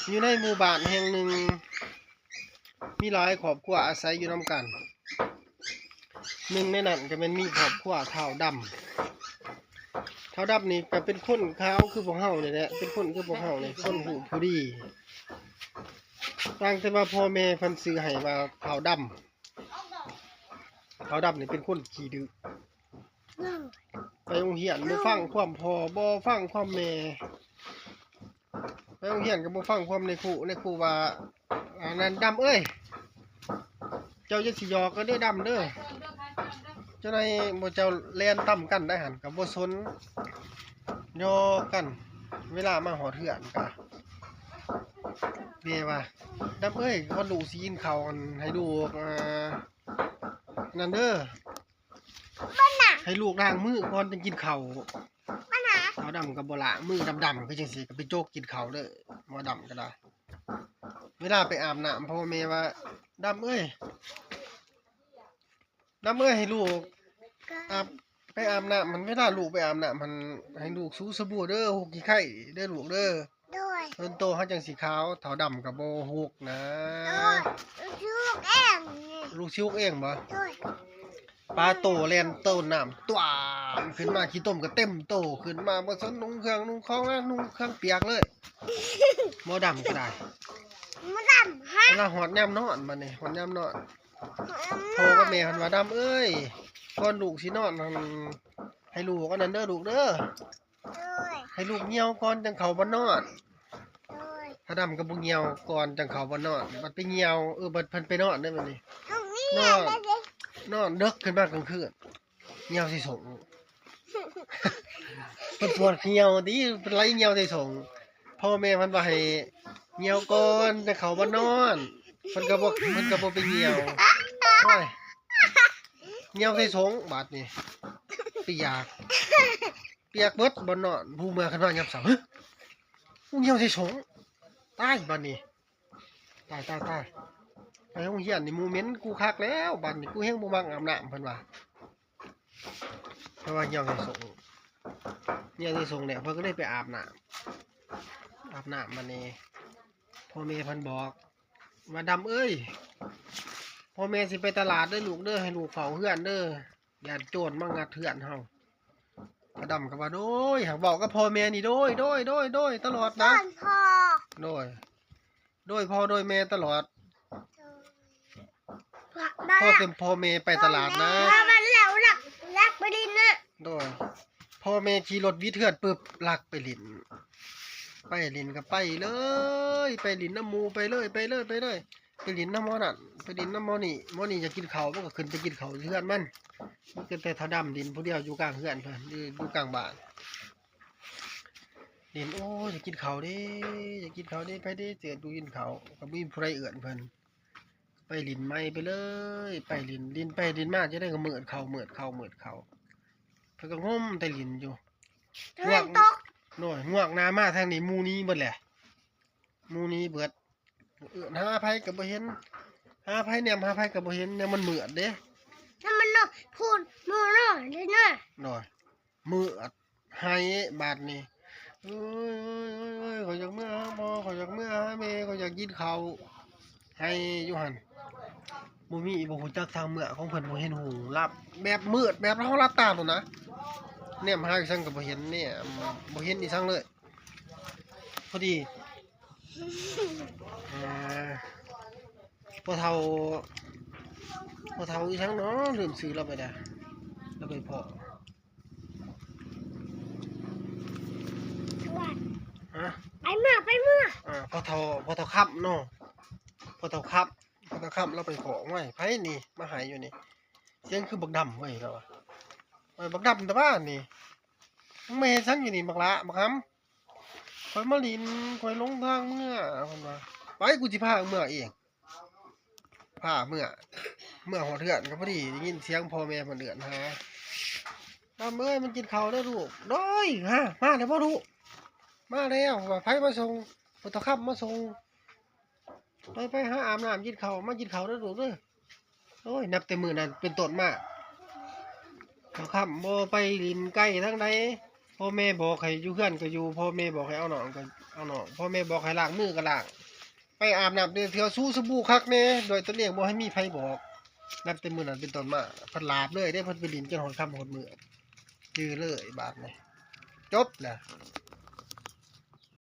ຢູ່ໃນໝູ່ບ້ານແຫ່ງໜຶ່ງ ມີຫຼາຍຄອບຄົວອາໄສຢູ່ນຳກັນ. ໜຶ່ງໃນນັ້ນກໍແມ່ນມີຄອບຄົວທ້າວດຳ. ທ້າວດຳນີ້ກໍເປັນຄົນຂາວຄືພວກເຮົານີ້ແຫຼະ, ເປັນຄົນຄືພວກເຮົານີ້, ຄົນຮູບຜູ້ດີ. ຕ່າງແຕ່ວ່າພໍ່ແມ່ເພິ່ນຊື່ໃຫ້ວ່າທ້າວດຳ. ທ້າວດຳນີ້ເປັນຄົນຂີ້ດື້. ໄປໂຮງຮຽນບໍ່ຟັງຄວາມພໍ່, ບໍ່ຟັງຄວາມແມ່. ໄປໂຮງຮຽນກໍບໍ່ຟັງຄວາມນາຍຄູ, ນາຍຄູວ່າ ອັນນັ້ນ ດຳເອີຍ ເຈົ້າຢ່າຊິຫຍອກກັນເດີ ດຳເດີ, ເຈົ້ານາຍບໍ່ ເຈົ້າແລ່ນຕຳກັນໄດ້ຫັ້ນ ກໍບໍ່ສົນ ຫຍອກກັນ. ເວລາມາຮອດເຮືອນກໍແມ່ວ່າ ດຳເອີຍ ກ່ອນລູກຊິກິນເຂົ້າ ໃຫ້ລູກ ອັນນັ້ນເດີ ໃຫ້ລູກລ້າງມືກ່ອນຈັ່ງກິນເຂົ້າ. ທ້າວດຳກໍບໍ່ລ້າງມື, ດຳໆຄືຈັ່ງຊີ້ກໍໄປຈົກກິນເຂົ້າເດີ ໝໍດຳກໍໄດ້. ເວລາໄປອາບນ້ຳ ພໍ່ແມ່ວ່າ ດຳເອີຍ ດຳເອີຍ ໃຫ້ລູກອາບ ໄປອາບນ້ຳຫັ້ນ, ເວລາລູກໄປອາບນ້ຳຫັ້ນ ໃຫ້ລູກສູສະບູເດີ, ຫົກຂີ້ໄຂ່ເດີລູກເດີ. ໂດຍ. ໂດນໂຕເຮົາຈັ່ງຊິຂາວ, ເຖົ້າດຳກໍບໍ່ຫົກນະ. ໂດຍ. ລູກຊິຫົກເອງນີ້. ລູກຊິຫົກເອງບໍ່? ໂດຍ. ປາໂຕແລ່ນໂຕນນ້ຳ ຕວາມ ຂຶ້ນມາ, ຂີ້ຕົມກໍເຕັມໂຕ, ຂຶ້ນມາບໍ່ສົນນຸ່ງເຄື່ອງນຸ່ງຂອງນະ, ນຸ່ງເຄື່ອງປຽກເລີຍ. ໝໍດຳກໍໄດ້. ໝໍດຳ ຮະ? ເວລາຮອດຍາມນອນ ບັດນີ້ ຮອດຍາມນອນ ພໍ່ກັບແມ່ເພິ່ນວ່າ ດຳເອີຍ ກ່ອນລູກຊິນອນຫັ້ນ ໃຫ້ລູກອັນນັ້ນເດີລູກເດີ. ໂດຍ. ໃຫ້ລູກຍ່ຽວກ່ອນຈັ່ງເຂົ້າບ່ອນນອນ. ໂດຍ. ພະດຳກໍບໍ່ຍ່ຽວກ່ອນຈັ່ງເຂົ້າບ່ອນນອນ, ບັດໄປຍ່ຽວ ເອີ ບັດເພິ່ນໄປນອນເດີບັດນີ້ ນອນ ນອນເດິກຂຶ້ນມາກາງຄືນ ຍ່ຽວໃສ່ສົງ. ເພິ່ນປວດຍ່ຽວຕິ ເພິ່ນໄຫຼຍ່ຽວໃສ່ສົງ. ພໍ່ແມ່ເພິ່ນວ່າໃຫ້ຍ່ຽວກ່ອນຈັ່ງເຂົ້າບ່ອນນອນ, ເພິ່ນກໍບໍ່ ເພິ່ນກໍບໍ່ໄປຍ່ຽວ. ໂອ້ຍ ຍ່ຽວໃສ່ສົງບາດນີ້ ປຽກ ປຽກເບິດບ່ອນນອນ. ຜູ້ເມືອຂຶ້ນມາຍາມເຊົ້າ ຫຶ ກູຍ່ຽວໃສ່ສົງ ຕາຍບາດນີ້ ຕາຍ ຕາຍ ຕາຍ. ໄປໂຮງຮຽນນີ້ໝູ່ເໝັນ ກູຄັກແລ້ວບາດນີ້ ກູແຮ່ງບໍ່ມັກອາບນ້ຳ ເພິ່ນວ່າ. ເພິ່ນວ່າຍ່ຽວໃສ່ສົງ ຍ່ຽວໃສ່ສົງແລ້ວ ເພິ່ນກໍເລີຍໄປອາບນ້ຳ. ອາບນ້ຳບາດນີ້ ພໍ່ແມ່ເພິ່ນບອກວ່າ ດຳເອີຍ ພໍ່ແມ່ຊິໄປຕະຫຼາດເດີລູກເດີ, ໃຫ້ລູກເຝົ້າເຮືອນເດີ ຢ້ານໂຈນມາງັດເຮືອນເຮົາ. ພະດຳກໍວ່າ ໂດຍ ຫາກເວົ້າກັບພໍ່ແມ່ນີ້ ໂດຍ ໂດຍ ໂດຍ ໂດຍ ຕະຫຼອດນະ. ໂດຍ ໂດຍ ໂດຍພໍ່ໂດຍແມ່ຕະຫຼອດ. ໂດຍ ພໍ່ແຕ່ພໍ່ແມ່ໄປຕະຫຼາດນະ ແລ້ວລັກ ລັກໄປຫຼິ້ນນະ. ໂດຍ ພໍ່ແມ່ຂີ່ລົດວິດເຮືອນປຶບ ລັກໄປຫຼິ້ນ. ໄປຫຼິ້ນກໍໄປເລີຍ ໄປຫຼິ້ນນຳໝູ່ໄປເລີຍ ໄປເລີຍ ໄປເລີຍ. ໄປຫຼິ້ນນຳໝໍນັ້ນ ໄປຫຼິ້ນນຳໝໍນີ້ ໝໍນີ້ຢາກກິນເຂົ້າ ມັນກໍຂຶ້ນໄປກິນເຂົ້າເຮືອນມັນ. ມີແຕ່ທ້າວດຳຫຼິ້ນຜູ້ດຽວຢູ່ກາງເຮືອນເພິ່ນ ຢູ່ ຢູ່ກາງບ້ານ. ຫຼິ້ນ ໂອ້ຍ ຢາກກິນເຂົ້າເດ້ ຢາກກິນເຂົ້າເດ້ ໄປເດ້ ເຈີດຢູ່ກິນເຂົ້າ ກໍບໍ່ມີຜູ້ໃດເອີ້ນເພິ່ນ. ໄປຫຼິ້ນໃໝ່ໄປເລີຍ ໄປຫຼິ້ນ ຫຼິ້ນໄປຫຼິ້ນມາ ຈະໄດ້ກໍມືດເຂົ້າ ມືດເຂົ້າ ມືດເຂົ້າ. ເພິ່ນກໍງົມແຕ່ຫຼິ້ນຢູ່ ງວກ ໂດຍ ງວກໜ້າມາທາງນີ້ ໝູ່ໜີເບິດແຫຼະ ໝູ່ໜີເບິດ. ເອີ້ນຫາໃຜກໍບໍ່ເຫັນ ຫາໃຜແນມຫາໃຜກໍບໍ່ເຫັນ ແນວມັນມືດເດ້ ແລ້ວມັນນອນພຸ້ນ ມື້ນອນເດ້ນະ. ໂດຍ ມືດໄຫ້ບາດນີ້ ເອີຍ ຂ້ອຍຢາກເມືອຫາພໍ່ ຂ້ອຍຢາກເມືອຫາແມ່ ຂ້ອຍຢາກກິນເຂົ້າ ໄຫ້ຢູ່ຫັ້ນ. ບໍ່ມີ ບໍ່ຮູ້ຈັກທາງເມືອຂອງເພິ່ນ ບໍ່ເຫັນຫຸ່ງ ຫຼັບແບບມືດ ແບບເຮົາຫຼັບຕາໂລດນະ ແນມຫາອີ່ສັງກໍບໍ່ເຫັນ ແນມບໍ່ເຫັນອີ່ສັງເລີຍ. ພໍດີ ອ່າ ພໍ່ເຖົ້າ ພໍ່ເຖົ້າອີ່ສັງເນາະ ລືມຊື່ລາວໄປແລ້ວ ລາວໄປພໍ້ ຮະ ໄປເມືອ ໄປເມືອ ອ່າ ພໍ່ເຖົ້າ ພໍ່ເຖົ້າຄຳເນາະ ພໍ່ເຖົ້າຄຳ ພໍ່ເຖົ້າຄຳລາວໄປພໍ້. ໂອ້ຍ ໃຜນີ້ມາໄຫ້ຢູ່ນີ້ ສຽງຄືບັກດຳເວີຍ ລາວວ່າ ໂອ້ຍ ບັກດຳຕາບ້ານນີ້ ມຶງມາເຮັດສັງຢູ່ນີ້ບັກຫຼ້າ ບັກຫຳ? ຂ້ອຍມາຫຼິ້ນ ຂ້ອຍຫຼົງທາງເມືອ ເພິ່ນວ່າ. ໄປ ກູຊິພາເມືອເອງ. ພາເມືອ ເມືອຮອດເຮືອນກໍພໍດີໄດ້ຍິນສຽງພໍ່ແມ່ເພິ່ນເອີ້ນຫາ ດຳເອີຍ ມາກິນເຂົ້າເດີລູກ. ໂດຍ ຮະ ມາແລ້ວບໍ່ລູກ? ມາແລ້ວ. ວ່າໃຜມາສົ່ງ? ພໍ່ເຖົ້າຄຳມາສົ່ງ. ໄປ ໄປຫາອາບນ້ຳກິນເຂົ້າ ມາກິນເຂົ້າເດີລູກເດີ. ໂອ້ຍ ນັບແຕ່ມື້ນັ້ນເປັນຕົ້ນມາ ພໍ່ເຖົ້າຄຳບໍ່ໄປຫຼິ້ນໄກທາງໃດ. ພໍ່ແມ່ບອກໃຫ້ຢູ່ເຮືອນກໍຢູ່ ພໍ່ແມ່ບອກໃຫ້ເອົານ້ອງກໍ ເອົາເນາະ ພໍ່ແມ່ບອກໃຫ້ລ້າງມືກໍລ້າງ ໄປອາບນ້ຳແຕ່ເທື່ອ ຊູສະບູຄັກແດ່ ດ້ວຍຕົນເອງ ບໍ່ໃຫ້ມີໃຜບອກ. ນັບແຕ່ມື້ນັ້ນເປັນຕົ້ນມາ ເພິ່ນຫຼາບເລີຍເດ້ ເພິ່ນໄປຫຼິ້ນຈົນຮອດຄ່ຳຮອດມື້ ຈື່ເລີຍບາດນີ້ ຈົບແລ້ວ.